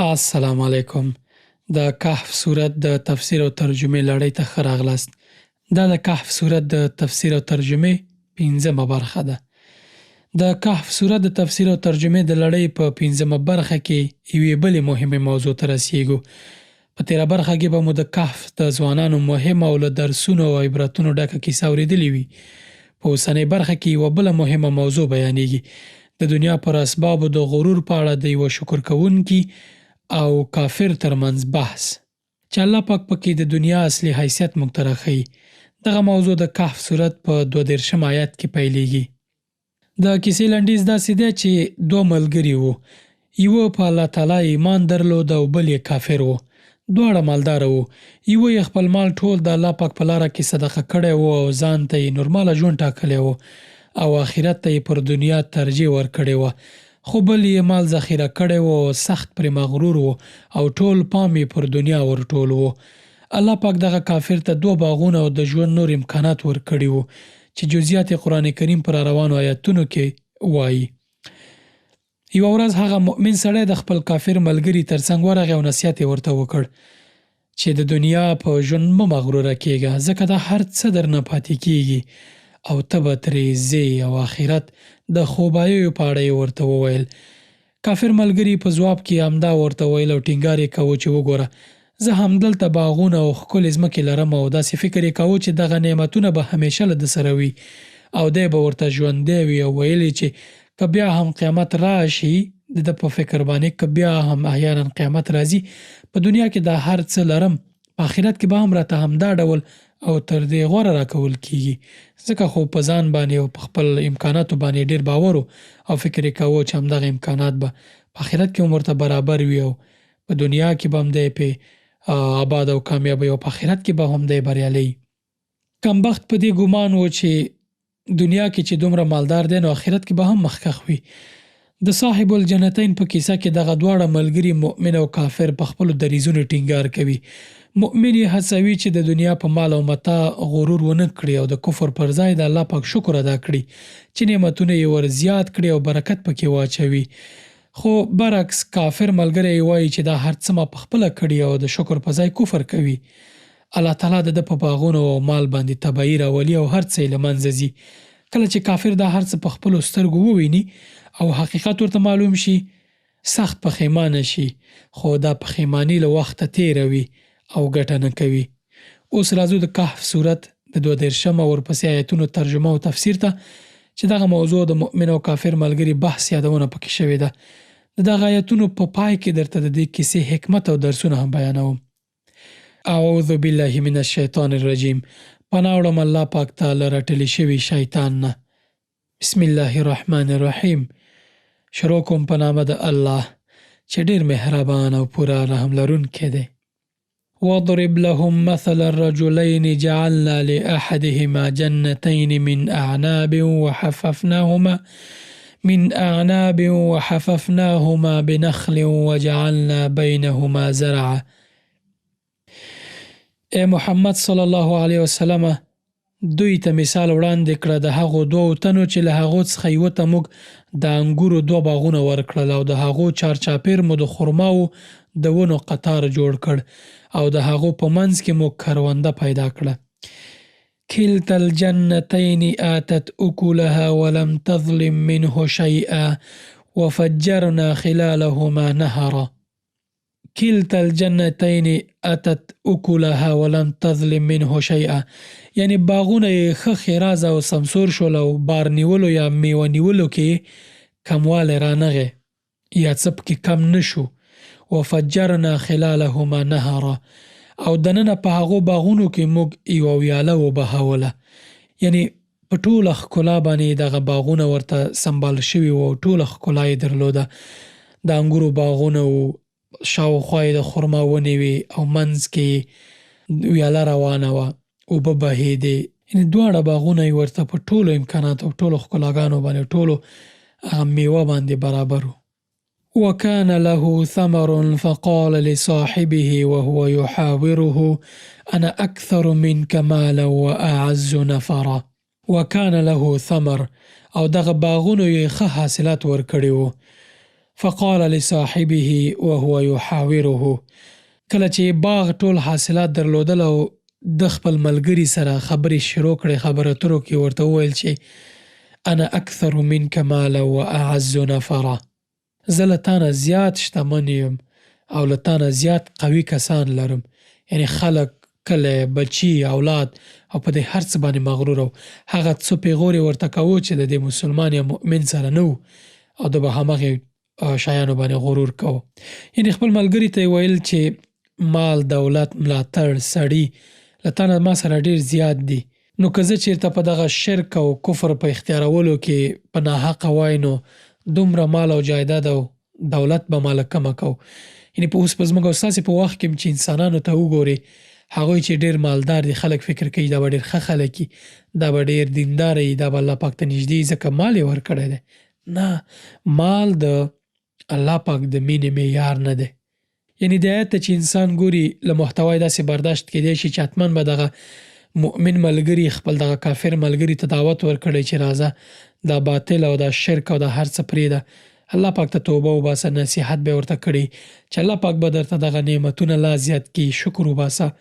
السلام علیکم د کهف سورت د تفسیر او ترجمې لړۍ ته ښه راغلاست. دا د کهف سورت د تفسیر او ترجمې پنځمه برخه ده. د کهف سورت د تفسیر او ترجمې د لړۍ په پنځمه برخه کې یوې بلې مهمې موضوع ته رسیږو. په تېره برخه کې به مو د کهف د ځوانانو مهمه او له درسونو او عبرتونو ډکه کیسه اورېدلې وي. په اوسنۍ برخه کې یوه بله مهمه موضوع بیانېږي، د دنیا پر اسبابو د غرور په اړه د یوه شکر کوونکي او کافر تر منځ بحث، چې الله پاک په کې د دنیا اصلي حیثیت موږ ته راښيي. دغه موضوع د کهف سورت په دوه دېرشم آیت کې پیلېږي. د کیسې لنډیز داسې دی چې دوه ملګري وو، یوه په الله تعالی ایمان درلود او بل یې کافر و. دواړه مالداره وو. یوه یې خپل مال ټول د الله پاک په لاره کې صدقه کړی و او ځان ته یې نورماله ژوند ټاکلی و او اخرت ته یې پر دنیا ترجیح ورکړې وه. خو بل یې مال ذخیره کړی و او سخت پرې مغرور و او ټول پام یې پر دنیا ورټول و. الله پاک دغه کافر ته دوه باغونه او د ژوند نور امکانات ورکړي وو چې جزیات یې قرآن کریم په راروانو آیتونو کې وايي. یوه ورځ هغه مؤمن سړی د خپل کافر ملګري تر څنګ ورغی او نصیحت یې ورته وکړ چې د دنیا په ژوند مه مغروره کېږه ځکه دا هر څه درنه پاتې کېږي او ته به ترې ځې او آخرت د خوباییو په اړه یې ورته وویل کافر ملګري په ځواب کې همدا ورته ویل او ټینګار یې کاوه چې وګوره زه همدلته باغونه او ښکلې ځمکې لرم او داسې فکر یې کاوه چې دغه نعمتونه به همیشه له ده سره وي او دی به ورته ژوندی وي او ویل یې چې که بیا هم قیامت راشي د ده په فکر باندې که بیا هم احیانا قیامت راځي په دنیا کې دا هر څه لرم په اخرت کې به هم راته همدا ډول او تر دې غوره راکول کیږي ځکه خو په ځان باندې او په خپل امکاناتو باندې ډیر باور و او فکر یې کاوه چې همدغه امکانات به په اخرت کې هم ورته برابر وي او په دنیا کې به هم دی پې آباد او کامیاب وي او په اخرت کې به هم دی بریالی. کمبخت په دې ګومان و چې دنیا کې چې دومره مالدار دی نو اخرت کې به هم مخکښ وي. د صاحب الجنتین په کیسه کې دغه دواړه ملګري مؤمن او کافر په خپلو دریځونو ټینګار کوي. مؤمن یې هڅوي چې د دنیا په مال او متاع غرور ونه کړي او د کفر پر ځای د الله پاک شکر ادا کړي چې نعمتونه یې ور زیات کړي او برکت پکې واچوي. خو برعکس کافر ملګری یې وايي چې دا هر څه ما پخپله کړي او د شکر په ځای کفر کوي. الله تعالی د ده په باغونو او مال باندې تباهي راولي او هر څه یې له منځه ځي. کله چې کافر دا هر څه په خپلو سترګو وویني او حقیقت ورته معلوم شي، سخت پښیمانه شي، خو دا پښیماني له وخته تیره وي او ګټه نه کوي. اوس راځو د کهف سورت د دوه دېرشم او ورپسې آیتونو ترجمه او تفسیر ته چې دغه موضوع د مؤمن او کافر ملګري بحث یادونه پکې شوې ده. د دغه آیتونو په پای کې درته د دې کیسې حکمت او درسونه هم بیانوم. اعوذ بالله من الشیطان الرجیم پناه وړم الله پاک ته له رټلي شوي شیطان نه. بسم الله الرحمن الرحیم شروع کوم په نامه د الله چې ډیر مهربان او پوره رحم لرونکی دی. واضرب لهم مثل الرجلين جعلنا لأحدهما جنتين من أعناب وحففناهما من أعناب وحففناهما بنخل وجعلنا بينهما زرعا. اے محمد صلی الله علیه وسلم دوی ته مثال وړاندې کړه د هغو دوو تنو چې له هغو څخه یوه ته موږ د انګورو دوه باغونه ورکړل او د هغو چارچاپېر مو د خرماوو د ونو قطار جوړ کړ او د هغو په منځ کې مو کرونده پیدا کړه. کلتا الجنتین آتت اکلها ولم تظلم منه شیئا وفجرنا خلالهما نهرا. کلتا الجنتین اتت اکلها ولم تظلم منه شیئا یعنی باغونه یې ښه ښېرازه او سمسور شول او بار نیولو یا میوه نیولو کې یې کموالی رانغی یا څه پکې کم نه شو وفجرنا خلالهما نهرا او دننه په هغو باغونو کې موږ یوه ویاله وبهوله یعنی په ټوله ښکلا باندې یې دغه باغونه ورته سمبال شوي وو او ټوله ښکلا یې درلوده. د انګورو باغونه وو، شاوخوا یې د خرما ونې وې او منځ کې یې ویاله روانه وه، اوبه بهېدې. یعنې دواړه باغونه یې ورته په ټولو امکاناتو او ټولو ښکلاګانو باندې او ټولو هغه مېوه باندې برابر وو. وکان له ثمر فقال لصاحبه وهو يحاوره انا اکثر منک مالا واعز نفرا. وکان له ثمر او دغه باغونو یې ښه حاصلات ورکړي وو. فقال لصاحبه وهو يحاوره کله چې یې باغ ټول حاصلات درلودل او ده خپل ملګري سره خبرې شروع کړې خبرو اترو کې ورته وویل چې انا اکثر منک مالا واعز نفرا زه له تانه زیات شتمن یم او له تانه زیات قوي کسان لرم یعنی خلک کلی بچي اولاد او په دې هر څه باندې مغرور و هغه څه پیغور یې ورته کاوه چې د دې مسلمان یا مؤمن سره نه وو او ده به همغې شیانو باندې غرور کاوه. یعنی خپل ملګري ته یې ویل چې مال، دولت، ملاتړ، سړي له تانه ما سره ډیر زیات دي، نو که زه چیرته په دغه شرک او کفر په اختیارولو کې په ناحقه وای نو دومره مال او جایداد او دولت به ما له کومه کو. یعنی په اوس په زموږ او ستاسې په وخت کې هم چې انسانانو ته وګورې هغوی چې ډیر مالدار دي خلک فکر کوي دا به ډیر ښه خلک وي، دا به ډیر دینداره وي، دا به الله پاک ته نږدې وي ځکه مال یې ورکړی دی. نه، مال د الله پاک د مینې معیار نه دی. یعنی دې آیت ته چې انسان ګوري له محتوا یې داسې برداشت کېدای شي چې حتما به دغه مؤمن ملګري خپل دغه کافر ملګري ته دعوت ورکړی چې راځه دا باطل او دا شرک او دا هر څه پرېږده الله پاک ته توبه وباسه نصیحت به ورته کړي چې الله پاک به درته دغه نعمتونه لا زیات کړي شکر وباسه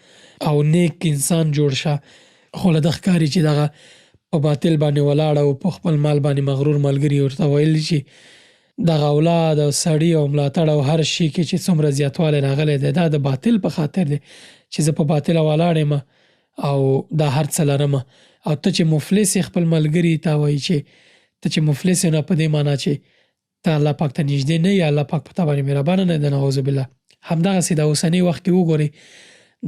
او نیک انسان جوړ شه خو له ده ښکاري چې دغه په باطل باندې ولاړ او په خپل مال باندې مغرور ملګري ورته ویل چې دغه اولاد او سړي او ملاتړ او هر شي کې چې څومره زیاتوالی راغلی دی دا د باطل په خاطر دی چې زه په باطله ولاړ یم او دا هر څه لرم او ته چې مفلس یې خپل ملګري ته وایي چې ته چې مفلس یې نو په دې معنا چې ته الله پاک ته نږدې نه یې، الله پاک په تا باندې مهربانه نه دی، نعوذ بالله. همدغسې دا اوسنی وخت کې وګورئ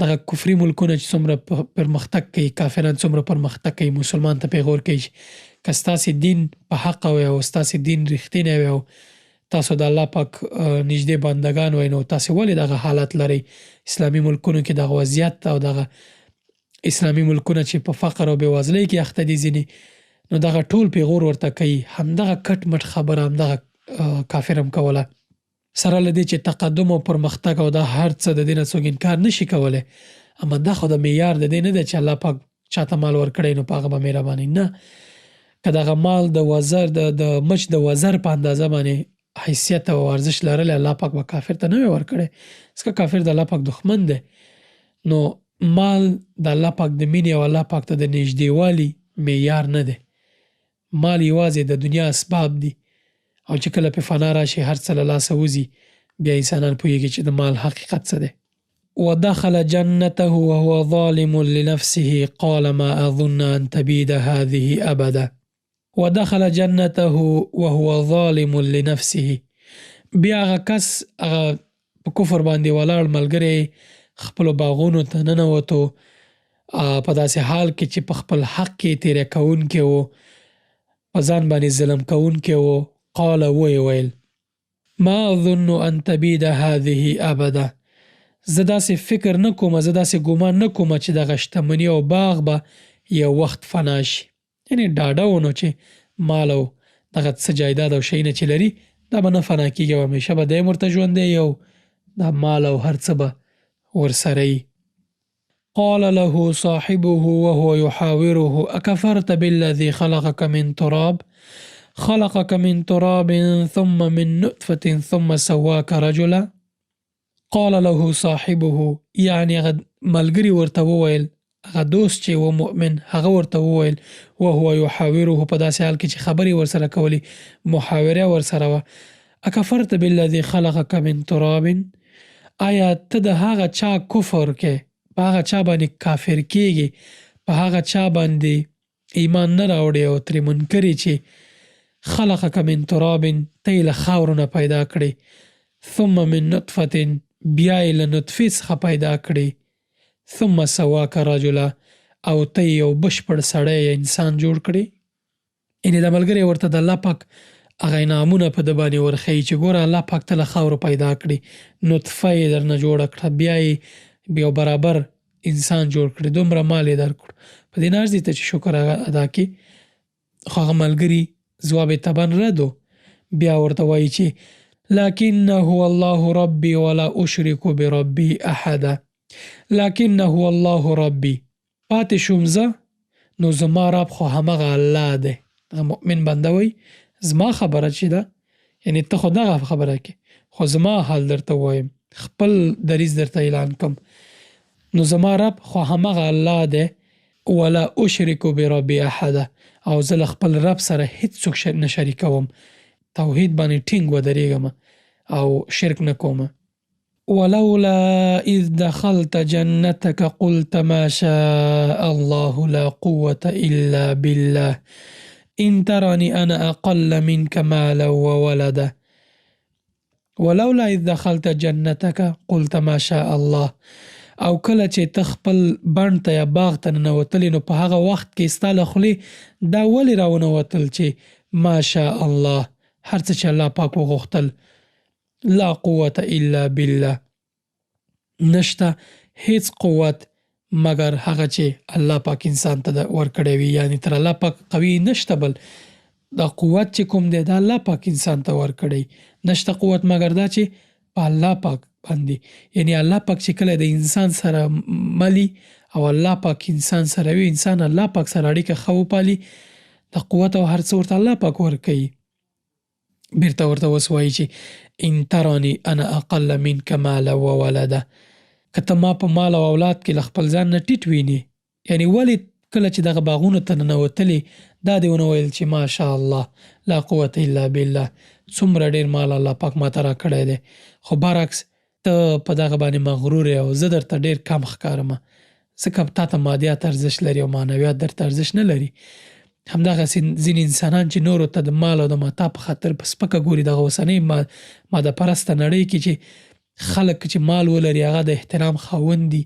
دغه کفري ملکونه چې څومره پرمختګ کوي، کافران څومره پرمختګ کوي، مسلمان ته پیغور کوي چې که ستاسې دین په حقه وی او ستاسې دین رښتینی وی او تاسو د الله پاک نږدې بندګان وای نو تاسې ولې دغه حالت لرئ؟ اسلامي ملکونو کې دغه وضعیت او دغه اسلامي ملکونه چې په فقر او بېوزلۍ کې اخته دي ځینې نو دغه ټول پیغور ورته کوي همدغه کټ مټ خبره همدغه کافر هم کوله سره له دې چې تقدم او پرمختګ او دا هر څه د دې نه څوک انکار نشي کولی اما دا خو د معیار د دې نه دی چې الله پاک چاته مال ورکړی نو په هغه به مهرباني نه که دغه مال د وزر د د مچ د وزر په اندازه باندې حیثیت او ارزش لرلی الله پاک به کافر ته نه وی ورکړی ځکه کافر د الله پاک دښمن دی نو مال د الله پاک د مینې او الله پاک ته د نږدېوالي معیار نه دی. مال یوازې د دنیا اسباب دي او چې کله پرې فنا راشي هر څه له لاسه وځي بیا انسانان پوهېږي چې د مال حقیقت څه دی. ودخل جنته وهو ظالم لنفسه قال ما اظن ان تبید هذه ابدا. ودخل جنته وهو ظالم لنفسه بیا هغه کس هغه په کفر باندې ولاړ ملګری خپلو باغونو ته ننوتو په داسې حال کې چې په خپل حق کې تیری کوونکی وو په ځان باندې ظلم کوونکی وو قال ویې ویل ما اظن ان تبید هذه ابدا زه داسې فکر نه کوم زه داسې ګمان نه کوم چې دغه شتمني او باغ به یو وخت فنا شي یعنی ډاډه و نو چې مال او دغه څه جایداد او شیونه چې لري دا به نه فنا کیږي او همیشه به دی هم ورته ژوندی وي او دا مال او هر څه به ورسره وي. قال له صاحبه وهو يحاوره اکفرت بالذي خلقک من تراب خلقک من تراب ثم من نطفة ثم سواک رجلا قال له صاحبه یعنی هغه ملګري ورته وویل، هغه دوست چې و مؤمن هغه ورته وویل، وهو یحاوره په داسې حال کې چې خبرې یې ورسره کولې، محاوره ورسره وه، اکفرت بالذی خلقک من تراب آیا ته د هغه چا کفر کې، په هغه چا باندې کافر کیږې، په هغه چا باندې ایمان نه راوړې او ترې منکر یې چې خلقک من تراب ته یې له خاورو نه پیدا کړې، ثم من نطفة بیا یې له نطفې څخه پیدا کړې، ثم سواک رجلا او ته یې یو بشپړ سړی یا انسان جوړ کړې. یعنې دا ملګری ورته د الله پاک هغه انعامونه په ده باندې ورښيي چې ګوره الله پاک ته له خاورو پیدا کړې، نطفه یې درنه جوړه کړه، بیا یې یو برابر انسان جوړ کړې، دومره مال یې درکړو، په دې نه ارزي ته چې شکر ادا کړې؟ خو هغه ملګري ځواب یې طبعا رد و، بیا ورته وایي چې لکن هو الله ربي ولا اشرک بربي احدا لکن هو الله ربي پاتې شوم زه نو زما رب خو همغه الله دی. دغه مؤمن بنده وایي زما خبره چې ده یعنی ته خو دغه خبره کې، خو زما حال درته ووایم، خپل دریځ درته اعلان کوم، نو زما رب خو همغه الله دی، ولا اشرک بربی احدا، او زه له خپل رب سره هیڅوک نه شریکوم، توحید باندې ټینګ ودرېږم او شرک نه کوم. ولولا اذ دخلت جنتک قلت ما شاء الله لا قوة الا بالله ان ترنی انا اقل منک مالا وولدا. ولولا اذ دخلت جنتک قلت ما شاء الله، او کله چې ته خپل بڼ ته یا باغ ته ننوتلې نو په هغه وخت کې ستا له خولې دا ولې راونه وتل چې ما شاء الله، هر څه چې الله پاک وغوښتل، لا قوة الا بالله، نشته هیڅ قوت مګر هغه چې الله پاک انسان ته ورکړی وي، یعنی تر الله پاک قوي نشته بل، دا قوت چې کوم دی دا الله پاک انسان ته ورکړی، نشته قوت مګر دا چې په الله پاک باندې، یعنی الله پاک چې کله د انسان سره ملي او الله پاک انسان سره وي، انسان الله پاک سره اړیکه ښه وپالي، د قوت او هر څه ورته الله پاک ورکوي. بیرته ورته اوس وایي چې ان ترانی انا اقل منک مالا وولدا، که ته ما په مال او اولاد کې له خپل ځان نه ټیټ وینې، یعنی ولې کله چې دغه باغونو ته ننوتلې دا دې ونه ویل چې ماشاءالله لا قوت الا بالله، څومره ډېر مال الله پاک ماته راکړی دی، خو برعکس ته په دغه باندې مغرور یې او زه درته ډېر کم ښکارم، ځکه تا ته مادیات ارزښت لري او معنویات درته ارزښت نه لري. همدغسې ځینې انسانان چې نورو ته د مال او د متا په خاطر په سپکه ګوري، دغه اوسنۍ ماده پرسته نړۍ کې چې خلک چې مال ولري هغه د احترام خاوند دي،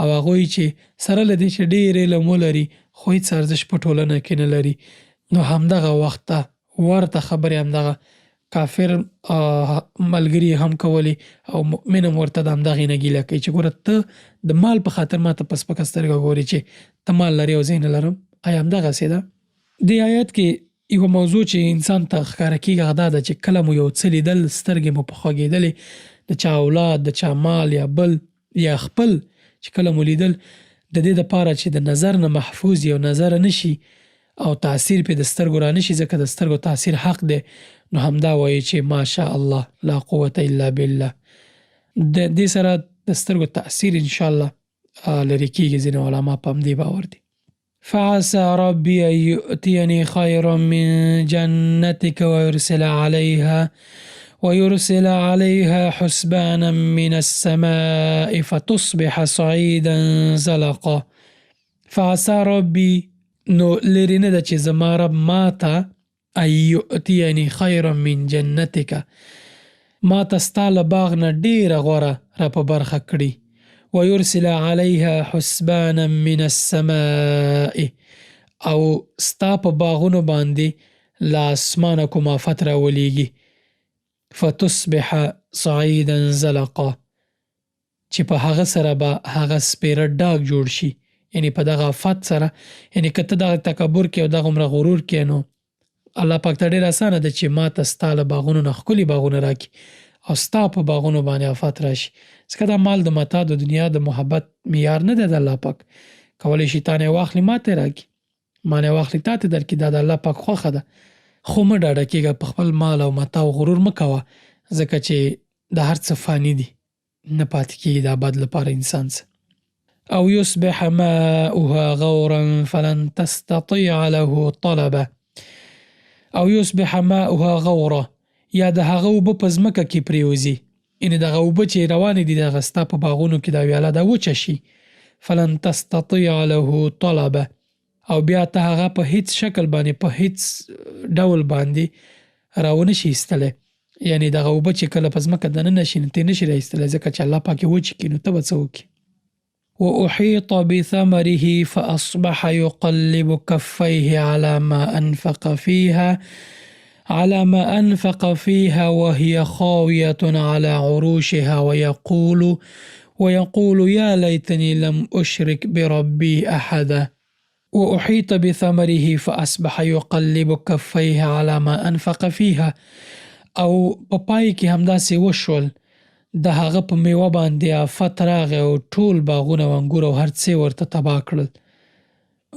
او هغوی چې سره له دې چې ډېر علم ولري خو هیڅ ارزښت په ټولنه کې نه لري، نو همدغه وخت ته ورته خبرې همدغه کافر ملګري هم کولې او مؤمن هم ورته د همدغې نه ګیله کوي چې ګوره ته د مال په خاطر ماته په سپکه سترګه ګورې چې ته مال لرې او زه یې نه لرم، آیا همدغسې ده؟ دې آیت کې یوه موضوع چې انسان ته ښکاره کېږي هغه دا ده چې کله مو یو څه لیدل، سترګې مو په خوږېدلې، د چا اولاد، د چا مال یا بل یا خپل چې کله مو لیدل، د دې دپاره چې د نظر نه محفوظ یو نظر نه شي او تاثیر پې د سترګو را نه شي، ځکه د سترګو تاثیر حق دی، نو همدا وایي چې ماشاء الله لا قوة الا بالله. د دې سره د سترګو تاثیر انشاءالله لرې کېږي، ځینې علما په همدې باور دي. فعسى ربي أن يؤتيني خيرا من جنتك ويرسل عليها حسبانا من السماء فتصبح صعيدا زلقا. فعسى ربي، نو لرې نه ده چې زما رب ما ته أن يؤتيني خيرا من جنتك، ما ته ستا له باغ نه ډېره غوره را په برخه کړي، ويرسل عليها حسبانا من السماء، او ستا په باغونو باندې له اسمانه کوم آفت راولېږي، فتصبح صعيدا زلقا، چې په هغه سره به هغه سپېره ډاګ جوړ شي، یعنی په دغه آفت سره، یعنی که ته دغه تکبر کې او دغه عمره غرور کې، نو الله پاک ته ډېره اسانه ده چې ما ته ستا له باغونو نه ښکلي باغونه راکړي او ستا په باغونو باندې آفت راشي، ځکه دا مال د متا د دنیا د محبت معیار نه دی. د الله پاک کولی شي تا نه یې واخلي ما ته یې راکړي، ما نه یې واخلي تا ته درکړي، دا د الله پاک خوښه ده. خو مه ډاډه کېږه په خپل مال او متا او غرور مه کوه، ځکه چې دا هر څه فاني دي، نه پاتې کېږي د ابد لپاره انسان څه. او يصبح ماؤها غورا فلن تستطيع له طلبا. او يصبح ماؤها غورا، یا د هغه اوبه په ځمکه کې پرېوځي، یعنې دغه اوبه چې روانې دي دغه ستا په باغونو کې دا ویاله دا وچه شي، فلن تستطيع له طلبا، او بیا ته هغه په هیڅ شکل باندې په هیڅ ډول باندې راونه شي ایستلی، یعنې دغه اوبه چې کله په ځمکه دننه شي نو ته یې نه شي را ایستلی، ځکه چې الله پاک یې وچې کړي، نو ته به څه وکړې؟ وأحيط بثمره فأصبح يقلب كفيه على ما أنفق فيها وهي خاوية على عروشها ويقول يا ليتني لم أشرك بربي أحدا. وأحيط بثمره فأصبح يقلب كفيه على ما أنفق فيها. او په پای کې همداسې وشول، د هغه په میوه باندې آفت راغی او ټول باغونه او انګور او هر څه ورته تباه کړل.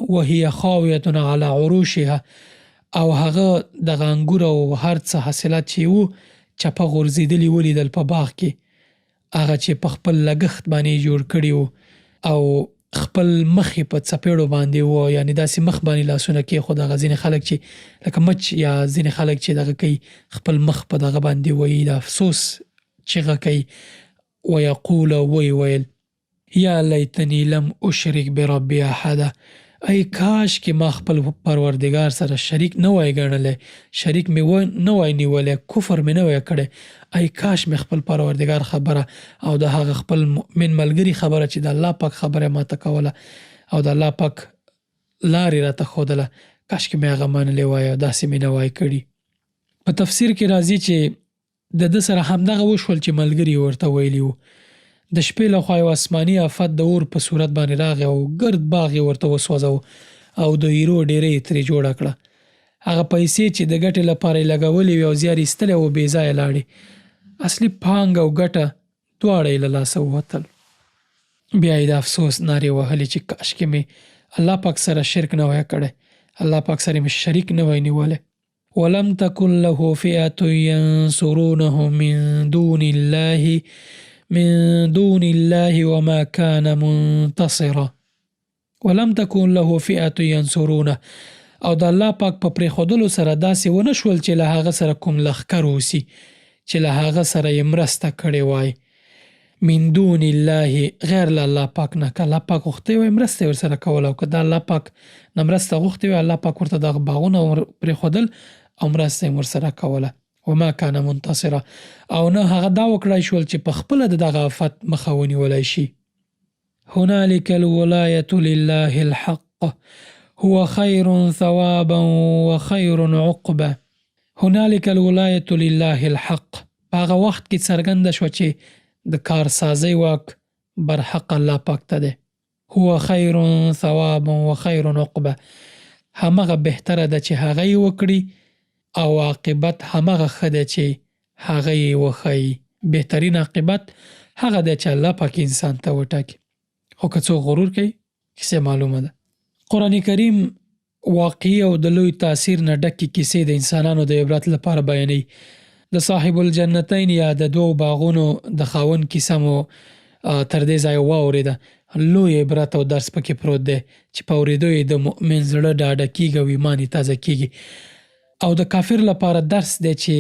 وهي خاویة علی عروشها، او هغه دغه انګور او هر څه حاصلات چې یې وو چپه غورځېدلي ولیدل په باغ کې، هغه چې په خپل لګښت باندې یې جوړ کړي وو او خپل مخ یې په څپېړو باندې وو، یعنې داسې مخ باندې لاسونه کېښود، هغه ځینې خلک چې لکه مچ یا ځینې خلک چې دغه کوي خپل مخ په دغه باندې وهي د افسوس چیغه کوي، ویقول او ویې ویل. یا لیتنی لم اشرک بربی احدا، ای کاشکې ما خپل پروردګار سره شریک نه وای ګڼلی، شریک مې و نه وای نیولی، کفر مې نه وای کړی، ای کاش مې خپل پروردګار خبره او د هغه خپل مؤمن ملګري خبره چې د الله پاک خبره یې ماته کوله او د الله پاک لار یې راته ښودله، کاشکې مې هغه منلې وای او داسې مې نه وای کړي. په تفسیر کې راځي چې د ده سره همدغه وشول چې ملګري یې ورته ویلي وو. د شپې له خوا یو اسماني افت د اور په صورت باندې راغی او ګرد باغ یې ورته وسوځاوه او د ایرو ډیرۍ یې ترې جوړه کړه. هغه پیسې چې د ګټې لپاره یې لګولې وې او زیار یې ایستلی و بې ځایه لاړې. اصلي پانګه او ګټه دواړه یې له لاسه ووتل. بیا یې د افسوس نارې وهلې چې کاشکې مې الله پاک سره شرک نه وای کړی، الله پاک سره مې شریک نه وای نیولی. ولم تکن له فئة ينصرونه من دون الله من دون الله وما كان منتصرا ولم تکن له فئة ينصرونه او د الله پاک په پرېښودلو سره داسې ونه شول چې له هغه سره کوم لښکر اوسي چې له هغه سره یې مرسته کړې وای من دون الله غیر له الله پاک نه، که الله پاک غوښتی وای مرسته یې ورسره کوله او که د الله پاک نه مرسته غوښتې وای الله پاک ورته دغه باغونه پرېښودل او مرسته یې ورسره کوله. وما کان منتصرا او نه هغه دا وکړای شول چې په خپله د دغه آفت مخه ونیولای شي. هنالک الولایة لله الحق هو خیر ثوابا وخیر عقبا هنالک الولایة لله الحق په هغه وخت کې څرګنده شوه چې د کار سازۍ واک برحق الله پاک ته دی. هو خیر ثوابا وخیر عقبا همغه بهتره ده چې هغه یې وکړي او عاقبت همغه ښه دی چې هغه یې وښایي. بهترین عاقبت هغه دی چې الله پاک انسان ته وټاکي. خو که څوک غرور کوي کیسه معلومه ده. قرآن کریم واقعي او د لوی تاثیر نه ډکې کیسې د انسانانو د عبرت لپاره بیانوي. د صاحب الجنتین یا د دوو باغونو د خاوند کیسه مو تر دې ځایه واورېده. لوی عبرت او درس پکې پروت دی چې په اورېدو یې د مؤمن زړه ډاډه کېږي او ایمان یې تازه کېږي. او د کافر لپاره درس دی چې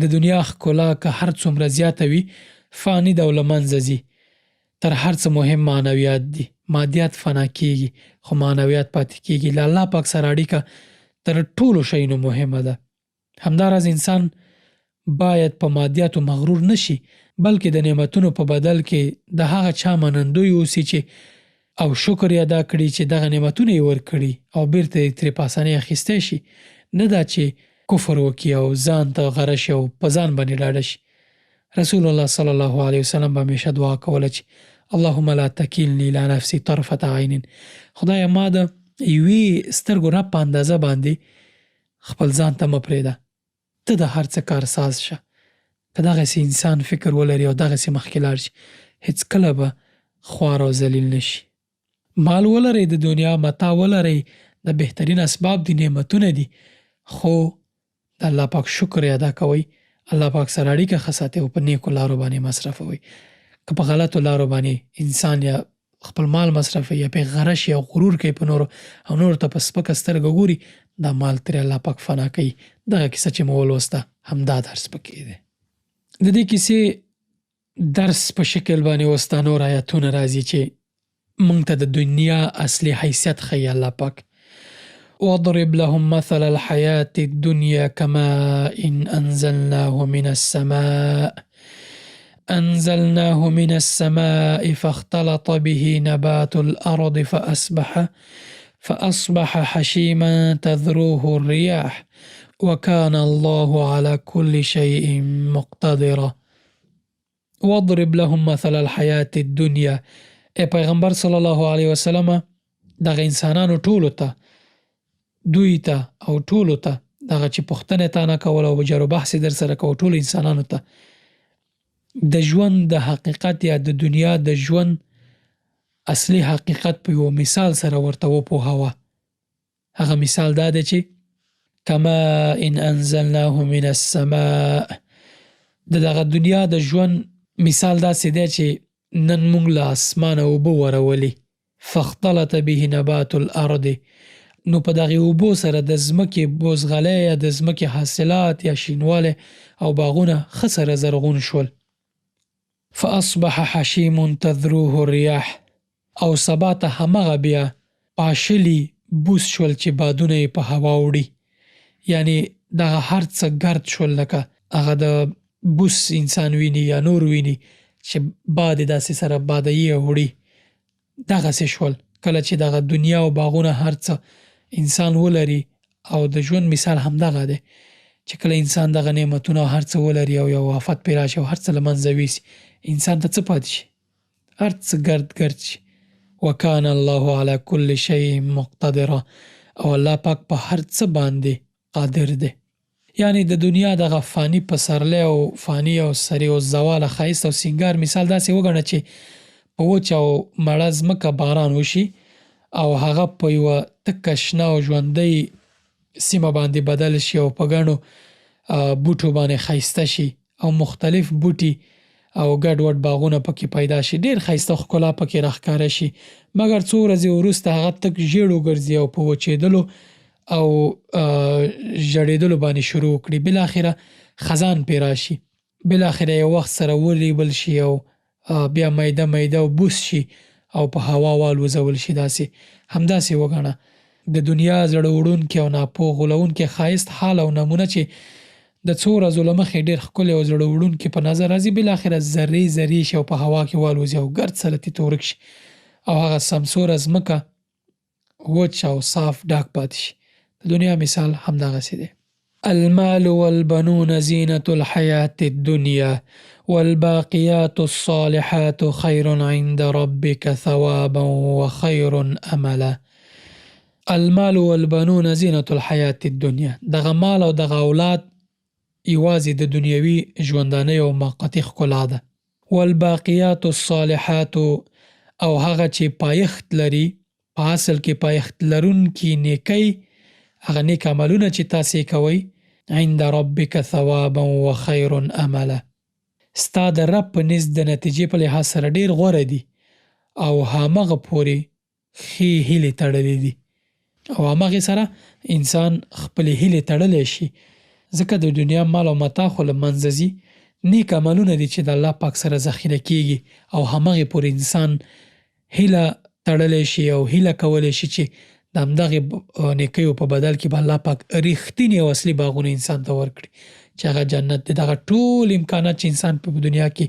د دنیا ښکلا که هر څومره زیاته وي، فاني ده او له منځه ځي. تر هر څه مهم معنویات دي. مادیات فنا کېږي، خو معنویات پاتې کېږي. له الله پاک سره اړیکه تر ټولو شیونو مهمه ده. همداراز انسان باید په مادیاتو مغرور نه شي، بلکې د نعمتونو په بدل کې د هغه چا منندوی اوسي چې او شکر یې ادا کړي چې دغه نعمتونه یې ورکړي او بېرته یې ترې په اسانۍ اخیستی شي، نه دا چې کفر وکړي او ځان ته غره شي او په ځان باندې ډاډه شي. رسول الله صلی الله علیه وسلم به همیشه دعا کوله چې اللهم لا تکلني الی نفسي طرفة عین، خدایه ما د یوې سترګو رپ په اندازه باندې خپل ځان ته مه پرېږده، ته د هر څه کارساز شه. که دغسې انسان فکر ولري او دغسې مخکې لاړ شي، هېڅکله به خوار او ذلیل نه شي. مال ولرئ، د دنیا متاع ولرئ، دا بهترین اسباب دي، نعمتونه دي، خو د الله پاک شکر یې ادا کوئ، الله پاک سره اړیکه ښه ساتئ او په نیکو لارو باندې مصرفوئ. که په غلطو لارو باندې انسان یا خپل مال مصرفوي یا پرې غره شي او غرور کوي په نورو او نورو ته په سپکه سترګه ګوري، دا مال ترې الله پاک فنا کوي. دغه کیسه چې مو ولوسته همدا درس پکې دی. د دې کیسې درس په شکل باندې اوس دا نور آیاتونه راځي چې مونږ ته د دنیا اصلي حیثیت ښیي الله پاک. واضرب لهم مثل الحياة الدنيا كماء أنزلناه من السماء أنزلناه من السماء فاختلط به نبات الأرض فأصبح حشيما تذروه الرياح وكان الله على كل شيء مقتدرا. واضرب لهم مثل الحياة الدنيا، ای پیغمبر صلی الله علیه وسلم دغه انسانانو ټولو ته، دوی ته او ټولو ته دغه چې پوښتنه تا نه کوله او جر و بحث یې در سره کوه، ټولو انسانانو ته د ژوند د حقیقت یا د دنیا د ژوند اصلي حقیقت په یوه مثال سره ورته وپوهوه. هغه مثال دا دی چې کماء انزلناه من السماء، د دغه دنیا د ژوند مثال داسې دی چې نن موږ له اسمانه اوبه ورولې، فاختلط به نبات الارض، نو په دغې اوبو سره د ځمکې بوزغلی یا د ځمکې حاصلات یا شینوالی او باغونه ښه سره زرغون شول. فاصبح حشیم تذروه الریاح، او سبا ته همغه بیا پاشلي بوس شول چې بادونه یې په هوا وړي، یعنې دغه هر څه ګرد شول لکه هغه د بوس انسان ویني یا نور ویني چې باد یې داسې سره بادوي او وړي، دغسې شول. کله چې دغه دنیا او باغونه هر څه انسان ولري، او د ژوند مثال همدغه دی چې کله انسان دغه نعمتونه او هر څه ولري او یو آفت پرې راشي او هر څه له منځه ویسي، انسان ته څه پاتې شي؟ هر څه ګرد ګرد شي. وکان الله علی کل شیء مقتدرا، او الله پاک په هر څه باندې قادر دی. یعنې د دنیا دغه فاني پسرلی او فاني او سریع الزواله ښایست او سینګار مثال داسې وګڼه چې په وچه او مړه ځمکه باران وشي او هغه په یوه تکه شنه او ژوندۍ سیمه باندې بدل شي او په ګڼو بوټو باندې ښایسته شي او مختلف بوټي او ګډوډ باغونه پکې پیدا شي، ډېر ښایسته ښکلا پکې راښکاره شي، مګر څو ورځې وروسته هغه تک ژیړ وګرځي او په وچېدلو او ژړېدلو باندې شروع وکړي، بالاخره خزان پرې راشي، بالاخره یو وخت سره وریبل شي او بیا میده میده او بوس شي او په هوا والوزول شي. داسې همداسې وګڼه د دنیا زړه وړونکی او ناپوه غولونکی ښایست حال او نمونه چې د څو ورځو له مخې ډېر ښکلی او زړه وړونکی په نظر راځي، بالاخره ذرې ذرې شي او په هوا کې والوزي او ګرد سره تیت ورک شي او هغه سمسوره ځمکه وچ او صاف ډاک پاتې شي. د دنیا مثال همدغسې دی. المال والبنون زینة الحیاة الدنیا والباقیات الصالحات خیر عند ربک ثوابا وخیر املا. المال والبنون زینة الحیاة الدنیا، دغه مال او دغه اولاد یوازې د دنیوي ژوندانه یو موقتي ښکلا ده. والباقیات الصالحات، او هغه چې پایښت لري، په اصل کې پایښت لرونکي نیکۍ، هغه نیک عملونه چې تاسې یې کوئ، عند ربک ثوابا وخیر املا، ستا د رب په نزد د نتیجې په لحاظ سره ډېر غوره دي او همغه پورې ښې هیلې تړلې دي او همغې سره انسان خپلې هیلې تړلی شي، ځکه د دنیا مال او متاع خو له منځه ځي، نیک عملونه دي چې د الله پاک سره ذخیره کیږي او همغې پورې انسان هیله تړلی شي او هیله کولی شي چې د همدغې نیکیو په بدل کې به الله پاک رښتیني او اصلي باغونه انسان ته ورکړي چې هغه جنت دی. دغه ټول امکانات چې انسان په دنیا کې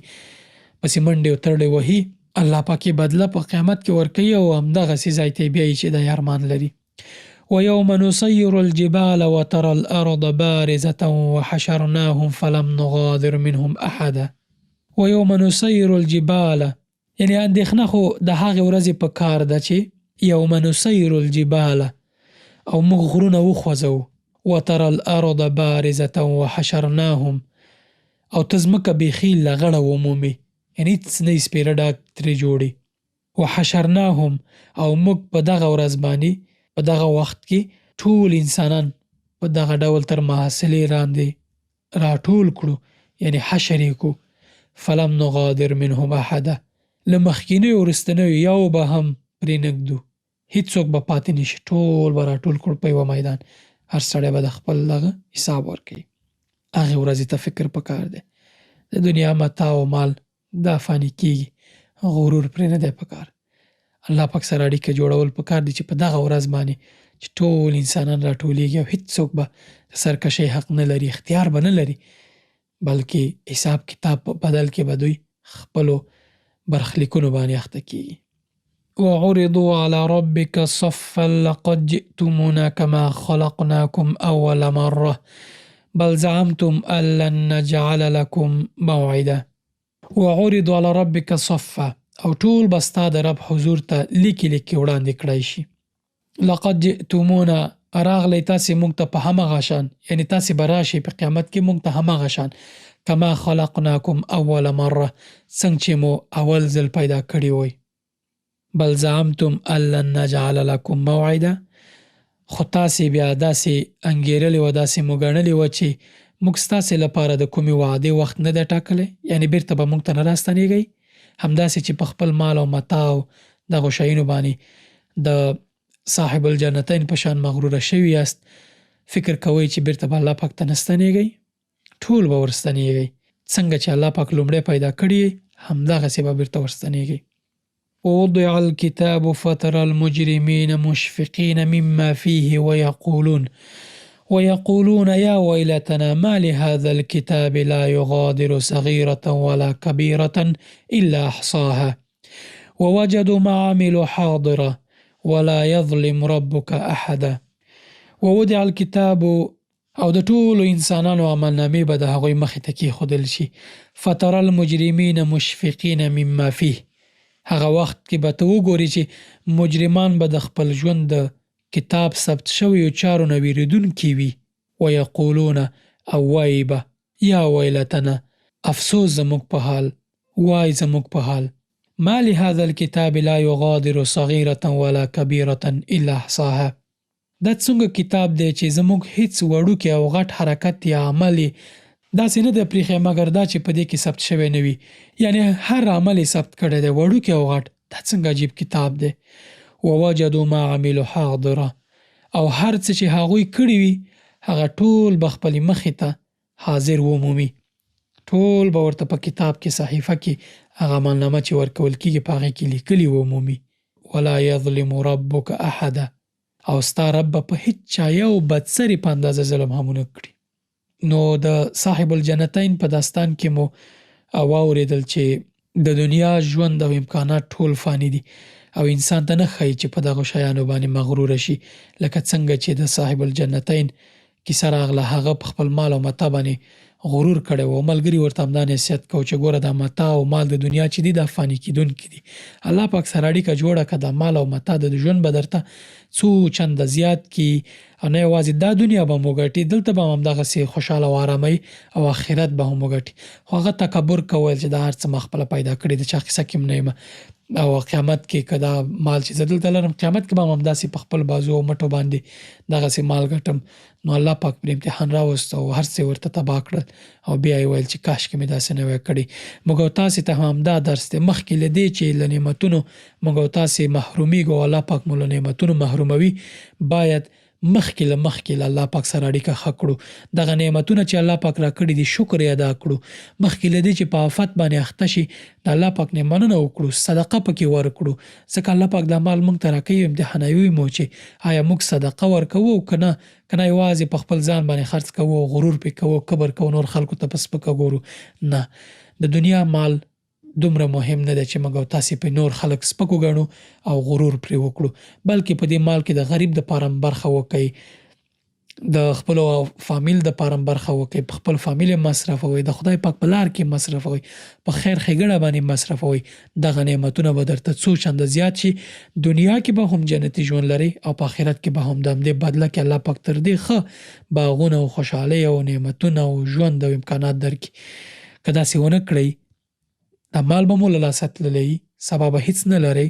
پسې منډې او ترړې وهي، الله پاک یې بدله په قیامت کې ورکوي او همدغسې ځای ته یې بیایي چې دی ارمان لري. ويوم نسير الجبال وترى الأرض بارزة وحشرناهم فلم نغادر منهم أحدا. ويوم نسير الجبال، یعنې اندېښنه خو د هغې ورځې په کار ده چې یوم نسير الجبال، او موږ غرونه وخوځوو، وترى الأرض بارزة وحشرناهم، او ته ځمکه بیخي لغړه ومومې، یعنې هېڅ نه وي، سپېره ډاګ ترې جوړي، وحشرناهم، او موږ په دغه ورځ باندې په دغه وخت کې ټول انسانان په دغه ډول تر محاصلې لاندې راټول کړو، یعنې حشر یې کړو، فلم نغادر منهم احدا، له مخکینیو او وروستنیو یو به هم پرې نه ږدو، هیڅوک به پاتې نه شي، ټول به راټول کړو په یوه میدان، هر سړی به د خپل دغه حساب ورکوي. هغې ورځې ته فکر پکار دی. د دنیا متاع او مال دا فاني کیږي، غرور پرې نه دی پکار. الله پاک سره اړیکه جوړول پکار دي چې په دغه ورځ باندې چې ټول انسانان راټولیږي او هیڅوک به د سرکشۍ حق نه لري، اختیار به نه لري، بلکې حساب کتاب په بدل کې به دوی خپلو برخلیکونو باندې اخته کیږي. وعرضوا على ربك صفا لقد جئتمونا كما خلقناكم أول مرة بل زعمتم أن لن نجعل لكم موعدا. وعرضوا على ربك صفا، او ټول به ستا د رب حضور ته لیکې لیکې وړاندې کړای شي. لقد جئتمونا، راغلی تاسې موږ ته په همغه شان، یعنې تاسې به راشئ په قیامت کې موږ ته همغه شان، کما خلقناکم اول مره، څنګه چې مو اول ځل پیدا کړي وئ. بل زعمتم ان لن نجعل لکم موعدا، خو تاسې بیا داسې انګېرلې وه، داسې مو ګڼلې وه چې موږ ستاسې لپاره د کومې وعدې وخت نه دی ټاکلی، یعنې بېرته به موږ ته نه راستنېږئ، همداسې چې په خپل مال او متاع او دغو شیانو باندې د صاحب الجنتین په شان مغروره شوي یاست، فکر کوئ چې بېرته به الله پاک ته نه ستنېږئ؟ ټول به ورستنېږئ، څنګه چې الله پاک لومړی پیدا کړي یئ، همدغسې به بېرته ورستنېږئ. ووضع الكتاب فترى المجرمين مشفقين مما فيه ويقولون ويقولون يا ويلتنا ما لهذا الكتاب لا يغادر صغيرة ولا كبيرة إلا أحصاها ووجدوا ما عملوا حاضرا ولا يظلم ربك أحدا. ووضع الكتاب او د ټولو انسانانو عملنامې به د هغوی مخې ته کېښودل شي، فتری المجرمین مشفقین مما فیه، هغه وخت کې به ته وګورې چې مجرمان به د خپل ژوند د کتاب ثبت شویو چارو نه وېرېدونکي وي، ویقولون او وايي به، یا ویلتنا، افسوس زموږ په حال، وای زموږ په حال، ما لهذا الکتاب لا یغادر صغیرة ولا کبیرة الا احصاها. دا څنګه کتاب دی چې زموږ هیڅ وړوکی او غټ حرکت یا عمل یې داسې نه دی پریښی مګر دا چې په دې کې ثبت شوی نه وي، یعنې هر عمل یې ثبت کړی دی وړوکی او غټ، دا څنګه عجیب کتاب دی. ووجدوا ما عملوا حاضرا او هر څه چې هغوی کړي وي هغه ټول به خپلې مخې ته حاضر ومومي، ټول به ورته په کتاب کې صحیفه کې هغه عملنامه چې ورکول کیږي په هغې کې لیکلي ومومي. ولا یظلم ربک احدا او ستا رب به په هیچا یو بدسري په اندازه ظلم هم ونه کړي. نو د صاحب الجنتین په داستان کې مو واوریدل چې د دنیا ژوند او امکانات ټول فاني دي او انسان ته نه ښایي چې په دغو شیانو باندې مغروره شي، لکه څنګه چې د صاحب الجنتین کیسه راغله، هغه په خپل مال او متاع باندې غرور کړی و او ملګري ورته همدا نصیحت کاوه چې ګوره دا متاع او مال د دنیا چې دي دا فاني کیدونکي دي، الله پاک سره اړیکه جوړه کړه، دا مال او متاع د ژوند به درته څو چنده زیات کړي او نه یوازې دا دنیا به هم وګټي، دلته به هم همدغسې خوشحاله او آرامه یې او آخرت به هم وګټي. خو هغه تکبر کوه، ویل چې دا هر څه ما خپله پیدا کړي، د چا قصه کې هم نه یم او قیامت کې که دا مال چې زه دلته لرم قیامت کې به هم همداسې په خپل بازو او مټو باندې دغسې مال ګټم. نو الله پاک پرې امتحان راوست او هر څه یې ورته تباه کړل او بیا یې ویل چې کاشکې مې داسې نه وای کړي. موږ او تاسې ته هم همدا درس دی، مخکې له دې چې له نعمتونو موږ او تاسې محرومیږو او الله پاک مو له نعمتونو محروموي، باید مخکې له مخکې له الله پاک سره اړیکه ښه کړو، دغه نعمتونه چې الله پاک راکړي دي شکر یې ادا کړو، مخکې له دې چې په آفت باندې اخته شي د الله پاک نه مننه وکړو، صدقه پکې ورکړو، ځکه الله پاک دا مال موږ ته راکوي او امتحانوي مو چې آیا موږ صدقه ورکوو او که نه، که نه یوازې په خپل ځان باندې خرڅ کوو او غرور پرې کوو او کبر کوو نور خلکو ته په سپکه ګورو، نه د دنیا مال دومره مهم نه دی چې موږ او تاسې پرې نور خلک سپک وګڼو او غرور پرې وکړو، بلکې په دې مال کې د غریب دپاره هم برخه وکړئ، د خپلو فامیل دپاره هم برخه وکړئ، په خپل فامیل یې مصرفوئ، د خدای پاک په لار کې یې مصرفوئ، په خیر ښېګڼه باندې یې مصرفوئ، دغه نعمتونه به درته څو چنده زیات شي، دنیا کې به هم جنتي ژوند لرئ او په آخرت کې به هم د همدې بدله کې الله پاک تر دې ښه باغونه او خوشحالۍ او نعمتونه او ژوند او امکانات درکړي. که داسې ونه کړئ دا مال به مو له لاسه تللی وي، سبا به هیڅ نه لرئ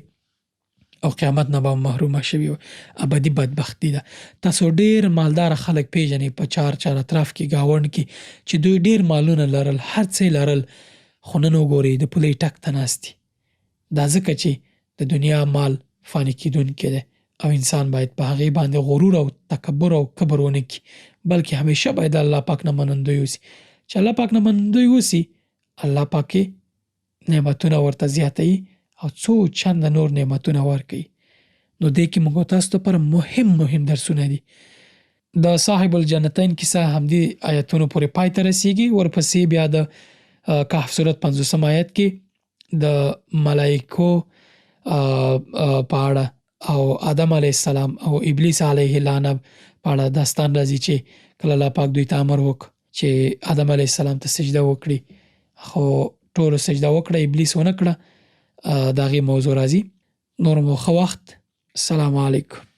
او قیامت نه به محرومه شوي وئ. ابدي بدبختي ده. تاسو ډیر مالدار خلک پیژنئ په چار چار اطراف کې ګاونډ کې چې دوی ډیر مالونه لرل، هر څه یې لرل، خو نن وګورئ د پولۍ ټک ته ناست دي. دا ځکه چې د دنیا مال فاني کیدونکی دی او انسان باید په هغې باندې غرور او تکبر او کبر ونه کړي، بلکې همیشه باید د الله پاک نه منندوی اوسي. چې الله پاک نه منندوی اوسي الله پاک یې نعمتونه ورته زیاتوي او څو چنده نور نعمتونه ورکوي. نو دې کې موږ تاسو لپاره مهم مهم درسونه دي. د صاحب الجنتین کیسه همدې آیتونو پورې پای ته رسیږي. ورپسې بیا د کهف سورت 50 آیت کې د ملائکو په اړه او آدم علیه السلام او ابلیس علیه اللعنه په اړه داستان راځي چې کله الله پاک دوی ته امر وکړ چې آدم علیه السلام ته سجده وکړي، خو ټولو سجده وکړه، ابلیس ونه کړه. د هغې موضوع راځي. نور مو ښه وخت. السلام علیکم.